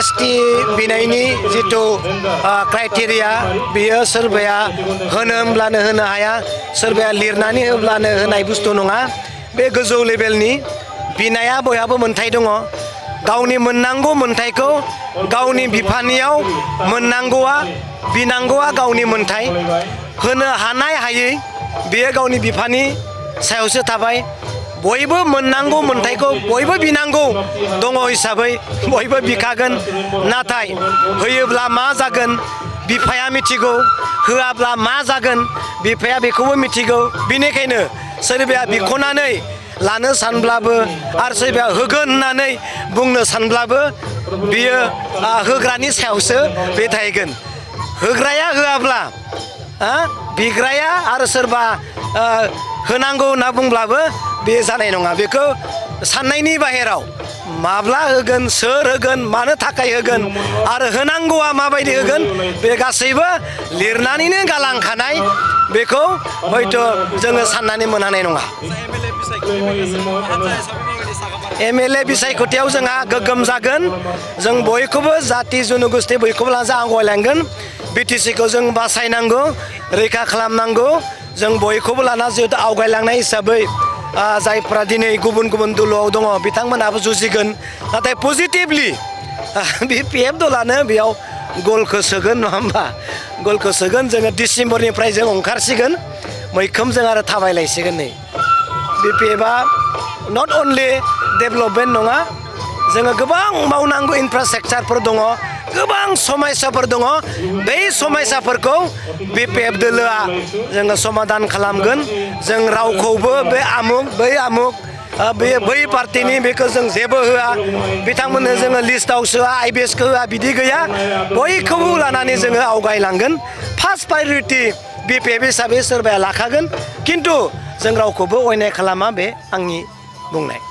ST बिनायनि जितु criteria बियो सोरबाया होनोब्लानो होनो हाया सोरबाया लिरनानै होब्लानो होनाय बुस्थु नङा बे गोजौ लेभेलनि बिनाया बयहाबो मोनथाय दङ गावनि मोननांगौ मोनथायखौ गावनि बिफानियाव मोननांगौआ बिनांगौआ गावनि मोनथाय होनो हानाय हायै बेयो गावनि बिफानि सायावसो थाबाय बयबो मोननांगौ मोनथायखौ बयबो बिनांगौ दङ हिसाबै बयबो बिखागोन नाथाय होयोब्ला मा जागोन बिफाया मिथिगौ होआब्ला मा जागोन बिफाया बेखौबो मिथिगौ बेनिखायनो सोरबाया बिख'नानै लानो सानब्लाबो आरो सोरबाया होगोन होननानै बुंनो सानब्लाबो बियो होग्रानि सायावसो बे थाहैगोन होग्राया होआब्ला बिग्राया आरो सोरबा होनांगौ होनना बुंब्लाबो बे जानाय नङा बेखौ साननायनि बाहेराव माब्ला होगोन सोर होगोन मानो थाखाय होगोन आरो होनांगौआ माबायदि होगोन बे गासैबो लिरनानैनो गालांखानाय बेखौ हयथ' जोङो साननानै मोनहानाय नङा एमएलए बिसायख'थियाव जोंहा गोग्गोम जागोन जों बयखौबो जाति जन'गोष्ठी बयखौबो लाना आवगायलांगोन बिटिसिखौ जों बासायनांगौ रैखा खालामनांगौ जों बयखौबो लाना जिहेतु आवगायलांनाय हिसाबै जायफ्रा दिनै गुबुन गुबुन दलआव दङ बिथांमोनहाबो जुजिगोन नाथाय पजिटिभलि बिपिएफ दलानो बेयाव गलखौ सोगोन नङा होमबा गलखौ सोगोन जोङो डिसेम्बरनिफ्राय जों ओंखारसिगोन मैखोम जों आरो थाबायलायसिगोन नै बिपिएफआ नट अनलि डेभेलपमेन्ट नङा जोङो गोबां मावनांगौ इनफ्रास्ट्राक्चारफोर दङ गोबां समयसाफोर दङ बै समयसाफोरखौ बिपिएफ दोलोआ जोङो समाधान खालामगोन जों रावखौबो बे आमुक बै आमुक बै पार्टिनि बेखौ जों जेबो होआ बिथांमोननो जोङो लिस्टआव सोआ आइबिएसखौ होआ बिदि गैया बयखौबो लानानै जोङो आवगायलांगोन फार्स्ट प्रायरिटि बिपिएफ हिसाबै सोरबाया लाखागोन खिन्थु जों रावखौबो अयनाय खालामा बे आंनि बुंनाय